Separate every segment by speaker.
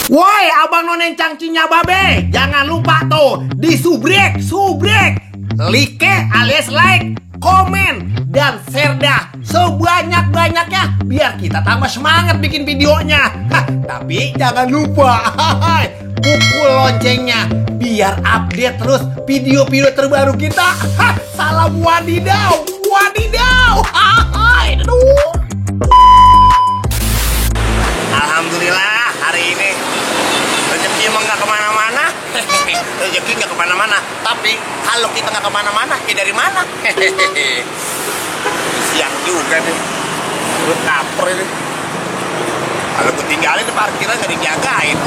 Speaker 1: Woi, abang noneng cangcinya babe, jangan lupa tuh di subrek, like alias like, komen dan share dah sebanyak-banyaknya biar kita tambah semangat bikin videonya. Tapi jangan lupa pukul loncengnya biar update terus video-video terbaru kita. Salam wadidaw, wadidaw. Aduh. Alhamdulillah hari ini rezeki emang nggak kemana-mana. Rezeki nggak kemana-mana, tapi kalau kita nggak kemana-mana, ya dari mana? Siang juga nih, gue lapar ini. Kalau gue tinggalin di parkiran nggak dijagain.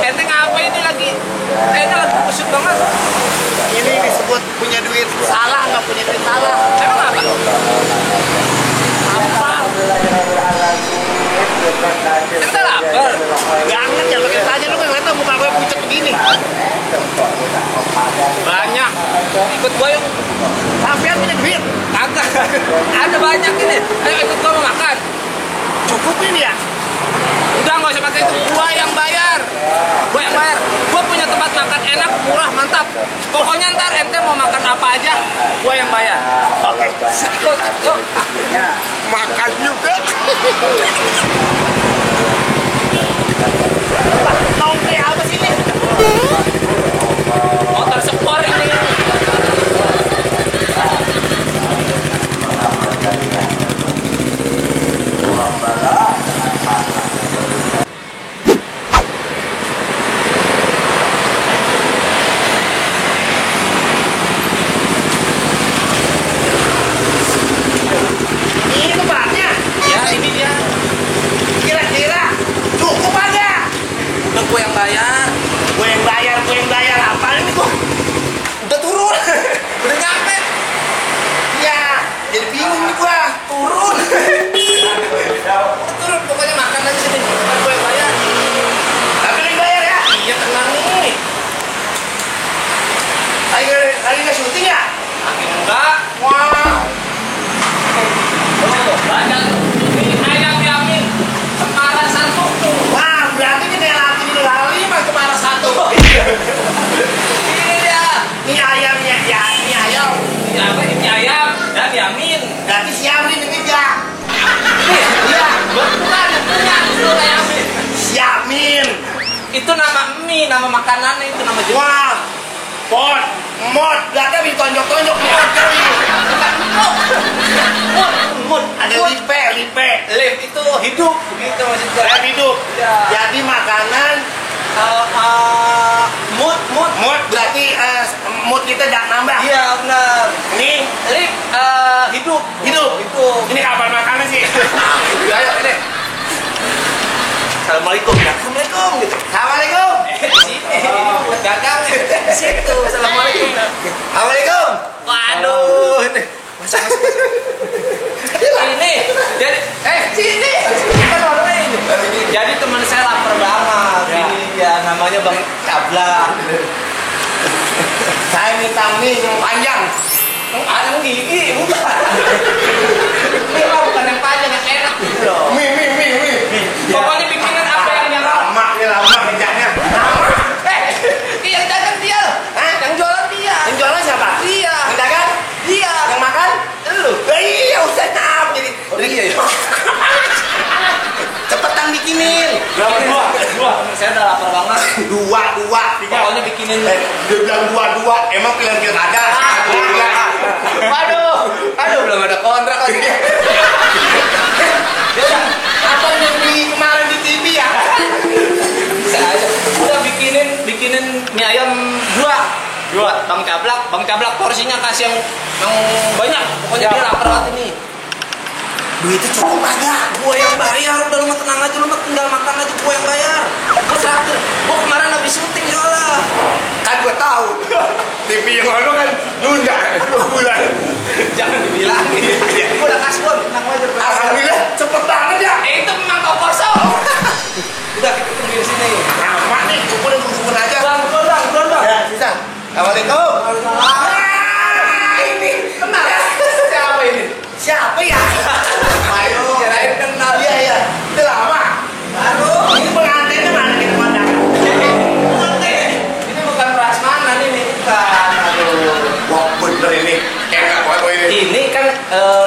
Speaker 2: Ente ngapain ini lagi? Kayaknya lagi kusut banget.
Speaker 1: Ini disebut punya duit salah, nggak punya duit salah.
Speaker 2: Emang apa?
Speaker 1: Apa?
Speaker 2: Ente lapar?
Speaker 1: Banget ya, pakai tanya lu nggak tahu muka gue pucat begini.
Speaker 2: Banyak. Ikut gua yuk.
Speaker 1: Sampean punya duit?
Speaker 2: Kagak. Ada banyak ini. Ayo ikut gua mau makan.
Speaker 1: Cukup ini ya?
Speaker 2: Udah nggak usah pakai itu. Gua yang bayar. Gua yang bayar. Gua punya tempat makan enak, murah, mantap. Pokoknya ntar ente mau makan apa aja, gua yang bayar.
Speaker 1: Oke.
Speaker 2: Yuk.
Speaker 1: Makan juga. Mau kayak apa sih ini?
Speaker 2: Motor sport ini. Gue yang bayar.
Speaker 1: Gue yang bayar. Apa ini kok?
Speaker 2: Udah turun. Udah nyampe.
Speaker 1: Ya, jadi bingung nih gue.
Speaker 2: Turun. Turun pokoknya makan aja sini. Gue yang bayar.
Speaker 1: Tapi yang bayar ya?
Speaker 2: Iya tenang nih.
Speaker 1: Lagi nggak syuting ya?
Speaker 2: Makin enggak.
Speaker 1: Wah.
Speaker 2: Oh, banyak. Ini ayam yamin. Semaran satu.
Speaker 1: Wah, berarti ini kayak lagi di lali mah kemana satu.
Speaker 2: Ini dia.
Speaker 1: Ini ayamnya, ya ini ayam.
Speaker 2: Ini apa? Ini ayam dan yamin.
Speaker 1: Berarti si Amin ini ya.
Speaker 2: Iya. Bukan yang punya itu yamin.
Speaker 1: Si Amin.
Speaker 2: Itu nama mie, nama makanannya itu nama jenis.
Speaker 1: Wah, mod, berarti habis tonjok-tonjok mod kali.
Speaker 2: Mut.
Speaker 1: Ada lipe.
Speaker 2: Live itu hidup, gitu maksudnya.
Speaker 1: Rem hidup.
Speaker 2: Ya.
Speaker 1: Jadi makanan
Speaker 2: Mut.
Speaker 1: berarti mood kita jangan nambah.
Speaker 2: Iya benar.
Speaker 1: Ini
Speaker 2: Live hidup.
Speaker 1: hidup.
Speaker 2: Itu.
Speaker 1: Ini kapan makannya sih?
Speaker 2: Ayo ini. Assalamualaikum ya. Assalamualaikum gitu.
Speaker 1: Assalamualaikum.
Speaker 2: Sini. Ini buat dagang. Situ. Assalamualaikum.
Speaker 1: Assalamualaikum.
Speaker 2: Waduh. Ini. Ini. Jadi sini. Kan orangnya ini. Jadi teman saya lapar banget.
Speaker 1: Ya.
Speaker 2: Ini dia namanya Bang Cabla.
Speaker 1: Saya minta mie yang panjang.
Speaker 2: Ada gigi bukan. Ini mah bukan yang panjang yang enak gitu loh.
Speaker 1: Mie.
Speaker 2: Pokoknya bikinan apa yang
Speaker 1: Lama kerjanya.
Speaker 2: Yang dagang dia.
Speaker 1: Hah?
Speaker 2: Yang jualan dia.
Speaker 1: Yang jualan siapa?
Speaker 2: Dia.
Speaker 1: Yang dagang?
Speaker 2: Dia.
Speaker 1: Yang makan?
Speaker 2: Lu.
Speaker 1: Iya, usah nyap jadi.
Speaker 2: Iya ya.
Speaker 1: Cepetan bikinin.
Speaker 2: Dua. Saya udah lapar banget.
Speaker 1: Dua.
Speaker 2: Pokoknya bikinin.
Speaker 1: Dia bilang dua. Emang pilihan pilkada?
Speaker 2: Waduh, belum ada kontrak lagi.
Speaker 1: Apa yang di kemarin di TV ya?
Speaker 2: Bisa aja. Udah bikinin mie ayam 2. Dua, Bang Cablak porsinya kasih yang banyak. Pokoknya dia lapar banget ini.
Speaker 1: Duitnya cukup agak.
Speaker 2: Gua yang bayar, udah lu mah tenang aja, lu mah tinggal makan aja, gua yang bayar. Gua traktir. Gua kemarin habis syuting soalnya.
Speaker 1: Kan gue tahu. TV yang lalu kan nunda 2 bulan.
Speaker 2: Jangan dibilangin. Gua udah kasih gua, tenang aja.
Speaker 1: Alhamdulillah cepet banget ya.
Speaker 2: Itu memang toko kosong. Udah kita tunggu di sini.
Speaker 1: Aman nih, kumpul aja.
Speaker 2: Bang.
Speaker 1: Ya, bisa. Assalamualaikum.
Speaker 2: Ini kenal. Siapa ini?
Speaker 1: Siapa ya?
Speaker 2: Ayo, kirain kenal.
Speaker 1: Iya. Udah lama.
Speaker 2: Baru.
Speaker 1: Ini pengantinnya mana kita pandang?
Speaker 2: Ini bukan prasmanan ini, bukan. Aduh.
Speaker 1: Wah, bener ini. Enak banget ini.
Speaker 2: Ini kan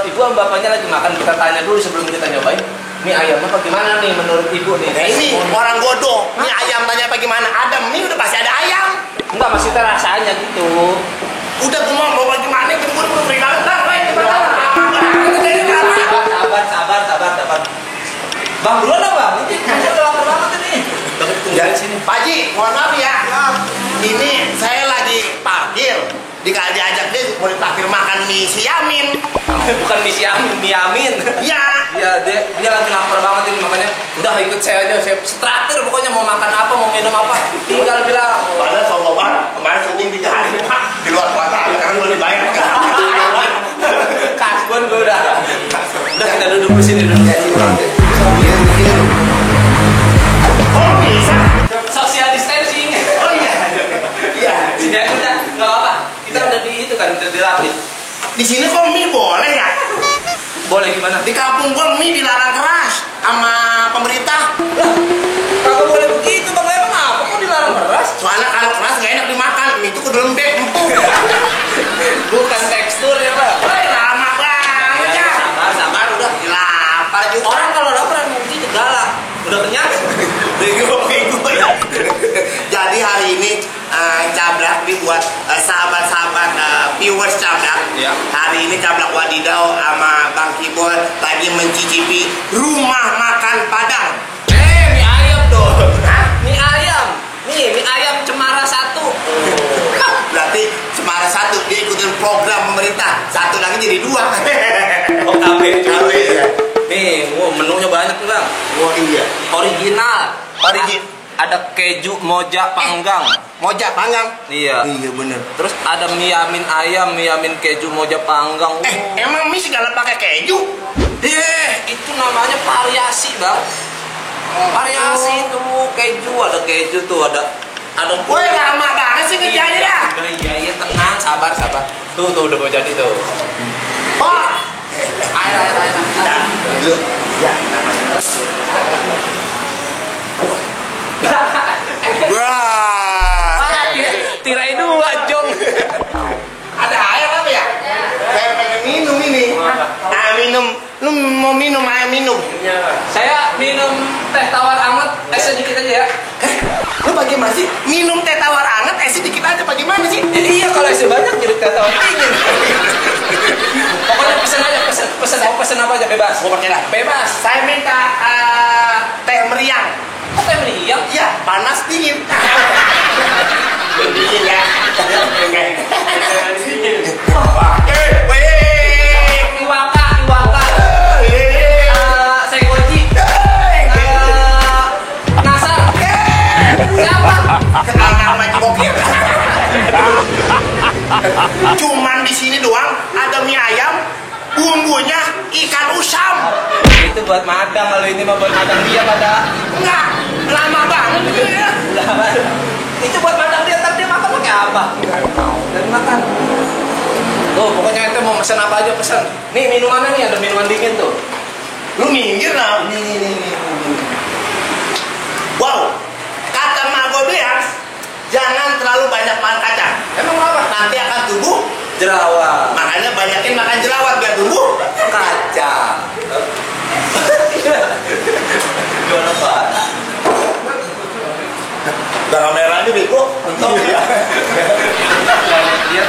Speaker 2: ibu sama bapaknya lagi makan. Kita tanya dulu sebelum kita nyobain. Ini ayamnya apa gimana nih menurut ibu nih?
Speaker 1: Nah ini orang bodoh. Ini ayam tanya apa gimana? Ada mie udah pasti ada ayam.
Speaker 2: Enggak, maksudnya rasanya gitu.
Speaker 1: Udah gue mau bagaimana? Gue beri lantar.
Speaker 2: Sabar. Bang, duluan dong bang. Ini udah lapar banget ini.
Speaker 1: Ya, sini. Pak Haji, mohon maaf ya. Ini saya lagi parkir. Diajak dia mau diparkir makan mie si Yamin.
Speaker 2: Bukan mie Yamin, mie Yamin.
Speaker 1: Iya.
Speaker 2: Iya, dia lagi lapar banget ini makanya udah ikut saya aja. Saya traktir pokoknya mau makan apa, mau minum apa. Tinggal bilang.
Speaker 1: Padahal sombong banget. Kemarin syuting di hari di luar kota. Sekarang gue dibayar.
Speaker 2: Kasbon gue udah. Udah kita duduk di sini dulu.
Speaker 1: Oh bisa.
Speaker 2: Social distancing.
Speaker 1: Oh iya. Iya.
Speaker 2: Ya udah, nggak apa-apa. Kita udah di itu kan, udah dirapin.
Speaker 1: Di sini kok mie boleh ya?
Speaker 2: Boleh gimana?
Speaker 1: Di kampung gua mie dilarang keras sama pemerintah.
Speaker 2: Lah, kagak boleh begitu bang. Emang apa? Kok dilarang keras?
Speaker 1: Soalnya kalau keras gak enak dimakan. Mie itu kudu lembek, empuk.
Speaker 2: Bukan tekstur ya bang.
Speaker 1: Woi, lama banget ya.
Speaker 2: Sabar, udah.
Speaker 1: Lapar juga.
Speaker 2: Orang kalau lapar emang begitu galak. Udah kenyang?
Speaker 1: Bego ya. Jadi hari ini Cablak dibuat sahabat-sahabat viewers Cablak.
Speaker 2: Ya.
Speaker 1: Hari ini Cablak Wadidaw sama Bang Kibol lagi mencicipi rumah makan Padang.
Speaker 2: Mie ayam dong.
Speaker 1: Hah?
Speaker 2: Mie ayam. Nih, mie ayam Cemara 1.
Speaker 1: Berarti Cemara 1 dia ikutin program pemerintah. Satu lagi jadi 2.
Speaker 2: Oh, KB.
Speaker 1: Ya.
Speaker 2: Nih, menunya banyak tuh bang.
Speaker 1: Oh iya.
Speaker 2: Original. Ada keju moja panggang.
Speaker 1: Moja panggang.
Speaker 2: Iya.
Speaker 1: Iya bener.
Speaker 2: Terus ada mie yamin ayam, mie yamin keju moja panggang.
Speaker 1: Emang mie segala pakai keju?
Speaker 2: Itu namanya variasi bang. Variasi itu keju, ada keju tuh, ada.
Speaker 1: Woi lama banget sih kerjanya ya.
Speaker 2: Iya, tenang, sabar. Tuh udah mau jadi tuh.
Speaker 1: Oh.
Speaker 2: Ayo.
Speaker 1: Dulu. Ya. Wah.
Speaker 2: Tirai 2, Jong.
Speaker 1: Ada air apa ya? Saya pengen minum ini. Minum. Lu mau minum air minum?
Speaker 2: Saya minum teh tawar anget, es sedikit aja ya.
Speaker 1: Lu bagaimana sih? Minum teh tawar anget, es sedikit aja bagaimana sih?
Speaker 2: Iya, kalau es banyak jadi teh tawar dingin. Pokoknya pesen aja, pesen apa aja bebas.
Speaker 1: Gua pakai lah.
Speaker 2: Bebas.
Speaker 1: Saya minta teh meriang.
Speaker 2: Kok teh meriang?
Speaker 1: Iya, panas dingin. Dingin ya.
Speaker 2: Iwaka. Seikoji. Nasar. Siapa?
Speaker 1: Nama Cibokir. Cuman di sini doang ada mie ayam, bumbunya ikan usam.
Speaker 2: Itu buat madang, kalau ini mah buat madang dia pada.
Speaker 1: Enggak, lama banget gitu ya.
Speaker 2: Itu buat madang dia, ntar dia makan pakai apa? Dan makan. Tuh, pokoknya ente mau pesan apa aja pesan. Nih minumannya nih, ada minuman dingin tuh.
Speaker 1: Lu minggir lah. Nih. Wow, kata mak gue bilang jangan terlalu banyak makan kacang.
Speaker 2: Emang apa?
Speaker 1: Nanti akan tumbuh
Speaker 2: Jerawat.
Speaker 1: makanya banyakin makan jerawat biar tumbuh
Speaker 2: Kacang. Jual apa?
Speaker 1: darah merahnya bego. Untung ya.
Speaker 2: Dia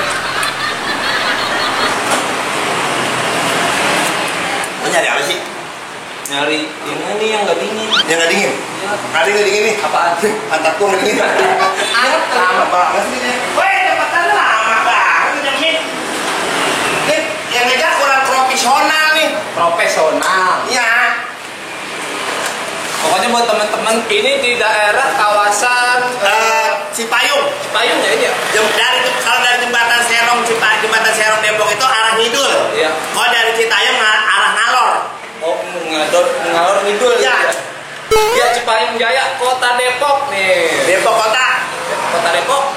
Speaker 1: Lu nyari apa sih?
Speaker 2: nyari ini yang nggak dingin.
Speaker 1: Yang nggak dingin?
Speaker 2: Iya.
Speaker 1: Ada yang nggak dingin nih?
Speaker 2: Apaan?
Speaker 1: Pantat gua nggak dingin.
Speaker 2: Anget
Speaker 1: Lama banget sih. Woi, dapat
Speaker 2: buat teman-teman, ini di daerah kawasan
Speaker 1: Cipayung.
Speaker 2: Cipayung ya ini ya?
Speaker 1: Kalau dari jembatan Serong Depok itu arah ngidul.
Speaker 2: Iya.
Speaker 1: Kalau dari Citayam arah ngalor.
Speaker 2: Oh, ngalor ngidul.
Speaker 1: Ya.
Speaker 2: Ya, Cipayung Jaya, Kota Depok nih.
Speaker 1: Depok kota.
Speaker 2: Kota Depok.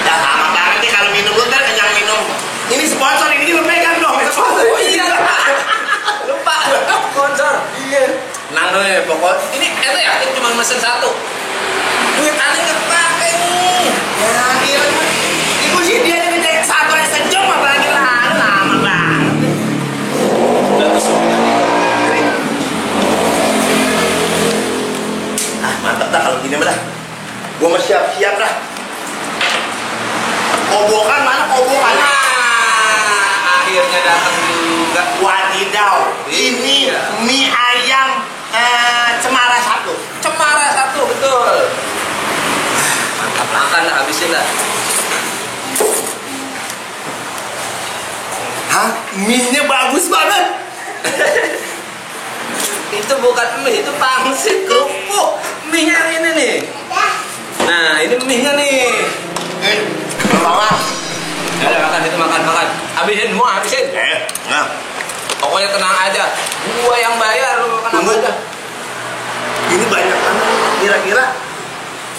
Speaker 1: Ya sama banget nih kalau minum lu kan kenyang minum. Ini sponsor ini lu pegang dong. Sponsor.
Speaker 2: Oh iya. Lupa. Sponsor. Iya.
Speaker 1: Nang dulu ya pokok.
Speaker 2: Ini ente yakin cuma mesen satu? Duit aneh nggak pakai nih.
Speaker 1: Ya gila. Ibu sih dia ngecek satu aja sejam apalagi lama banget.
Speaker 2: Udah tusuk.
Speaker 1: Mantap dah kalau gini mah dah. Gua mah siap-siap dah. Kobokan mana kobokan?
Speaker 2: Akhirnya datang juga.
Speaker 1: Wadidaw. Ini mie ayam Cemara 1.
Speaker 2: Cemara 1, betul. Mantap, makan lah, habisin lah.
Speaker 1: Hah? Mie-nya bagus banget.
Speaker 2: Itu bukan mie, itu pangsit kerupuk. Mie-nya ini nih. Nah, ini mie-nya nih.
Speaker 1: Bawa.
Speaker 2: Ya udah makan, itu makan. Habisin semua, habisin.
Speaker 1: Nah.
Speaker 2: Pokoknya tenang aja. Gua yang bayar, lu makan apa aja.
Speaker 1: Ini banyak banget. Kira-kira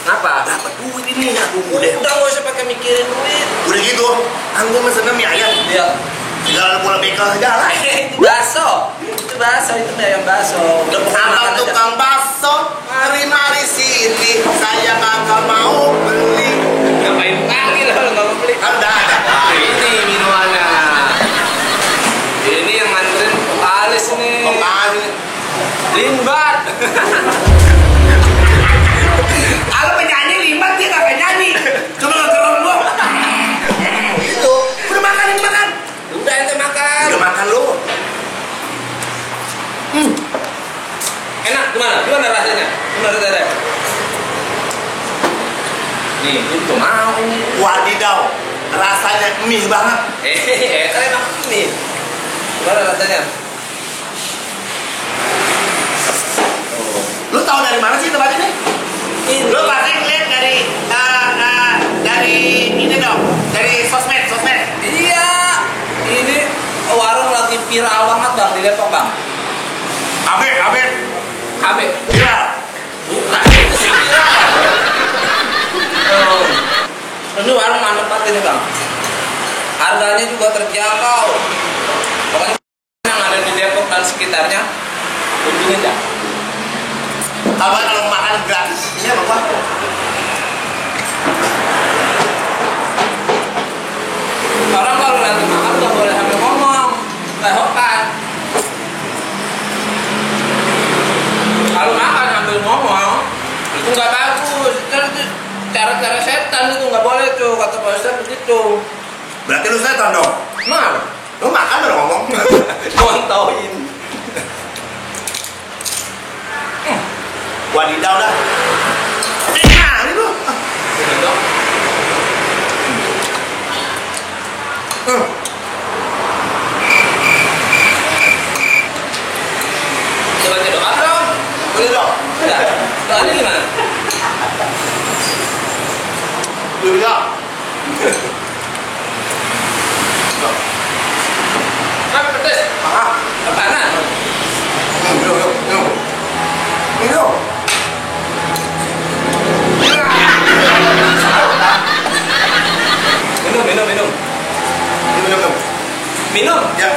Speaker 2: Kenapa?
Speaker 1: dapat duit ini. Aduh, udah.
Speaker 2: Udah gak usah pakai mikirin duit.
Speaker 1: Udah gitu. Kan gua mesennya mie ayam.
Speaker 2: Iya.
Speaker 1: Tinggal bola bekel segala.
Speaker 2: Itu bakso. Itu mie ayam bakso.
Speaker 1: Udah abang tukang bakso. Mari sini. Saya kagak mau beli.
Speaker 2: Ngapain panggil lo nggak mau beli?
Speaker 1: Kan udah ada.
Speaker 2: Wah, ini minumannya. Ini yang nganterin vokalis nih.
Speaker 1: Vokalis.
Speaker 2: Limbat.
Speaker 1: Kalau penyanyi limbat dia kagak nyanyi. Cuma ngegerong doang. Itu. Udah makan.
Speaker 2: Udah ente makan.
Speaker 1: Udah makan lu.
Speaker 2: Enak gimana rasanya? Gimana rasanya? Nih, itu mau.
Speaker 1: Wadidaw. Rasanya mie banget.
Speaker 2: Kan enak nih. Gimana rasanya?
Speaker 1: Lu tahu dari mana sih tempat ini?
Speaker 2: Ini.
Speaker 1: Lu pasti ngeliat dari ini dong, dari sosmed.
Speaker 2: Iya. Ini warung lagi viral banget bang di Depok bang.
Speaker 1: Abe.
Speaker 2: Iya. Bukan itu sih viral. Ini warung mantep banget ini bang. Harganya juga terjangkau. Pokoknya yang ada di Depok dan sekitarnya kunjungin dah.
Speaker 1: Abang kalau makan gratis, ini apa?
Speaker 2: Orang kalau lagi makan nggak boleh sambil ngomong, lehokan. Kalau makan sambil ngomong itu nggak bagus. Itu cara-cara setan itu nggak boleh tuh kata Pak Ustadz begitu.
Speaker 1: Berarti lu setan dong?
Speaker 2: Nah,
Speaker 1: Lu makan baru ngomong.
Speaker 2: contohin.
Speaker 1: Wadidaw dah. Ini lu.
Speaker 2: Coba doa dong.
Speaker 1: Boleh dong.
Speaker 2: Ya, doanya gimana?
Speaker 1: Boleh.
Speaker 2: Apa pedes? Apaanan?
Speaker 1: Minum.
Speaker 2: Minum?
Speaker 1: Ya.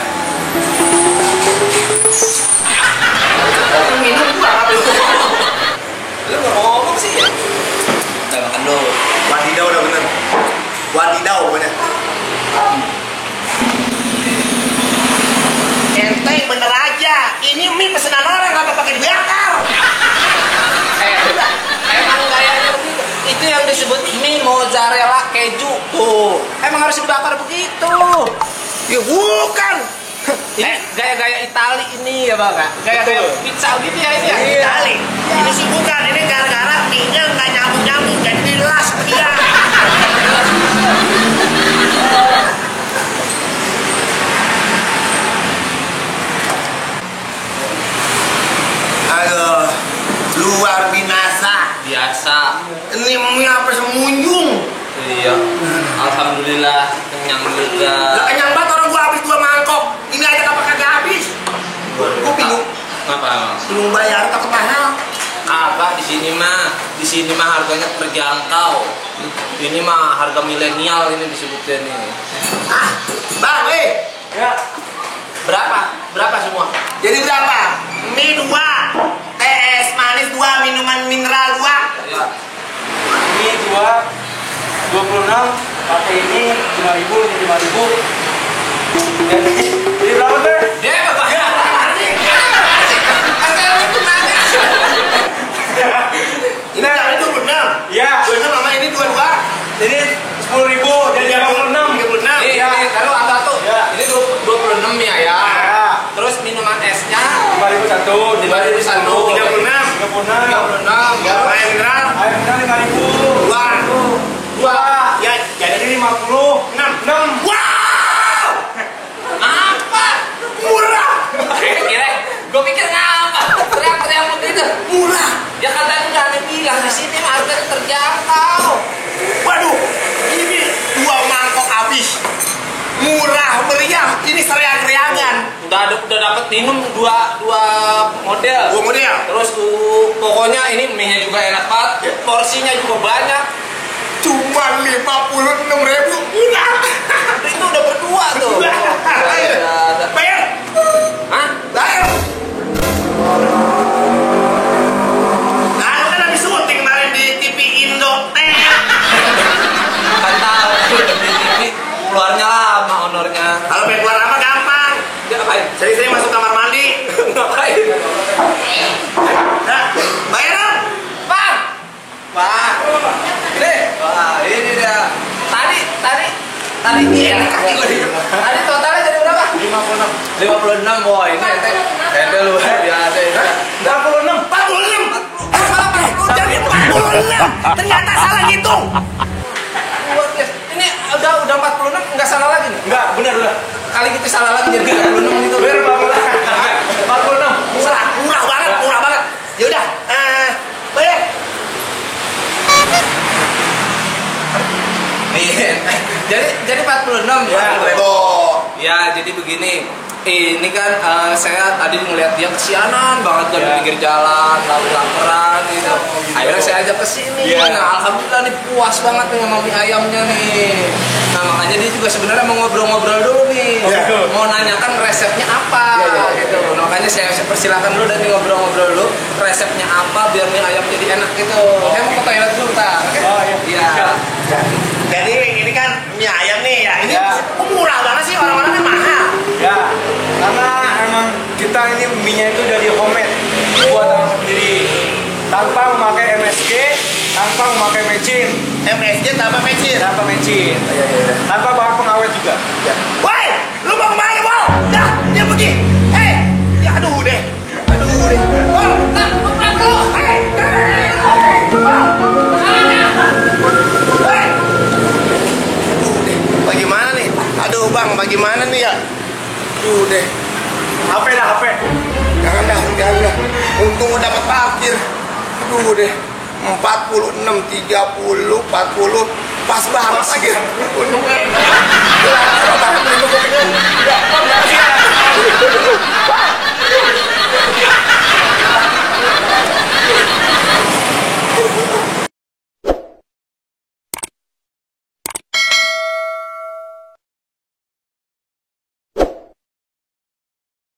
Speaker 2: Minum gua apa itu? Lu nggak ngomong sih ya? Udah makan dulu.
Speaker 1: Wadidaw udah bener. Wadidaw pokoknya. Ente bener aja. Ini mie pesanan orang apa pakai dibakar?
Speaker 2: Emang gayanya begitu. Itu yang disebut mie mozzarella keju tuh. Emang harus dibakar begitu.
Speaker 1: Ya bukan.
Speaker 2: Gaya-gaya Itali ini ya bang, gaya-gaya pizza gitu ya ini ya.
Speaker 1: Itali. Ini sih bukan. Ini gara-gara mie-nya nggak nyambung-nyambung jadi dilas dia. Aduh.
Speaker 2: kagak.
Speaker 1: Gak kenyang banget orang gua habis 2 mangkok. Ini aja kagak habis. Gua bingung.
Speaker 2: Ngapa?
Speaker 1: Bingung bayar takut mahal.
Speaker 2: Apa di sini mah harganya terjangkau. Ini mah harga milenial ini disebutnya nih.
Speaker 1: Ah, Bang,
Speaker 3: Ya.
Speaker 2: Berapa semua?
Speaker 1: jadi berapa? Mie 2, teh es manis 2, minuman mineral 2.
Speaker 2: Ya.
Speaker 3: Ini 26, pakai ini 5.000, ini 5.000. Jadi berapa teh?
Speaker 2: Dia bapak.
Speaker 1: Ini yang itu benar.
Speaker 3: Iya.
Speaker 1: 26 sama ini 22.
Speaker 3: Jadi 10.000 dan 56.
Speaker 1: 36.
Speaker 2: Ini taruh ada tuh.
Speaker 3: Ya.
Speaker 2: Ini 26 ya.
Speaker 3: Ya.
Speaker 2: Terus minuman esnya
Speaker 3: 5.001,
Speaker 2: 5.001,
Speaker 1: 36.
Speaker 2: 36.
Speaker 1: Ya, air mineral
Speaker 3: Air mineral 5.000.
Speaker 1: 2. Ya, jadi
Speaker 3: Jadi 50.
Speaker 1: 6. Wow!
Speaker 2: Apa?
Speaker 1: Murah.
Speaker 2: Kira, gue pikir ngapa? Teriak-teriak begitu.
Speaker 1: Murah.
Speaker 2: Ya kan tadi udah ada bilang di sini harganya terjangkau.
Speaker 1: Waduh, ini 2 mangkok habis. Murah meriah. Ini seriag-seriagan.
Speaker 2: Udah dapat minum dua model.
Speaker 1: 2 model.
Speaker 2: Terus pokoknya ini mie-nya juga enak banget. Porsinya juga banyak.
Speaker 1: Cuma 56.000. Murah.
Speaker 2: Itu udah berdua tuh.
Speaker 1: Bayar.
Speaker 2: Hah?
Speaker 1: Bayar. Nah, lu kan habis syuting kemarin di TV Indo.
Speaker 2: Kan tahu udah di TV keluarnya lama honornya.
Speaker 1: Kalau pengen keluar apa gampang.
Speaker 2: Dia ngapain?
Speaker 1: Sering-sering masuk kamar mandi.
Speaker 2: Ngapain?
Speaker 1: Nah, bayaran.
Speaker 2: Bang! Bang! Ini dia. Tadi iya. Tadi totalnya jadi berapa? 56 boy. Ini ente luar biasa.
Speaker 3: 66.
Speaker 1: 46. Jadi 46. Ternyata salah ngitung.
Speaker 2: Ini udah 46 nggak salah lagi nih.
Speaker 3: Enggak, benar.
Speaker 2: Kali kita salah lagi jadi 46 itu.
Speaker 3: Benar 46.
Speaker 1: Murah banget. Yaudah, bayar.
Speaker 2: Nih, jadi 46 ya.
Speaker 1: Tuh.
Speaker 2: Ya, jadi begini. Ini kan saya tadi ngeliat dia kesianan banget kan di pinggir jalan, lalu laparan gitu. Akhirnya saya ajak ke sini.
Speaker 3: Iya.
Speaker 2: Nah, alhamdulillah nih puas banget nih sama mie ayamnya nih. Nah, makanya dia juga sebenarnya mau ngobrol-ngobrol dulu nih.
Speaker 1: Iya.
Speaker 2: Mau nanyakan resepnya apa gitu. Nah, makanya saya persilakan dulu dan ngobrol-ngobrol dulu resepnya apa biar mie ayam jadi enak gitu. Saya mau ke toilet dulu, Pak. Oke?
Speaker 3: Oh, iya.
Speaker 2: Iya.
Speaker 1: Jadi ini kan mie ayam nih ya. Ini
Speaker 3: Ya.
Speaker 1: kok murah banget sih, orang-orangnya mahal.
Speaker 3: Ya, karena emang kita ini mie-nya itu dari homemade, buatan sendiri, tanpa memakai MSG, tanpa memakai mecin,
Speaker 1: MSG tambah mecin.
Speaker 3: tanpa bahan pengawet juga.
Speaker 1: Woi, lu mau kemana, Bol? Dah, dia pergi. Ya aduh deh. Bol, nah, lu pulang dulu. Bagaimana nih? Aduh bang, bagaimana nih ya? Aduh deh.
Speaker 3: HP dah, HP.
Speaker 1: Jangan dah. Untung udah dapat parkir. Aduh deh. 46, 30, 40. Pas banget lagi.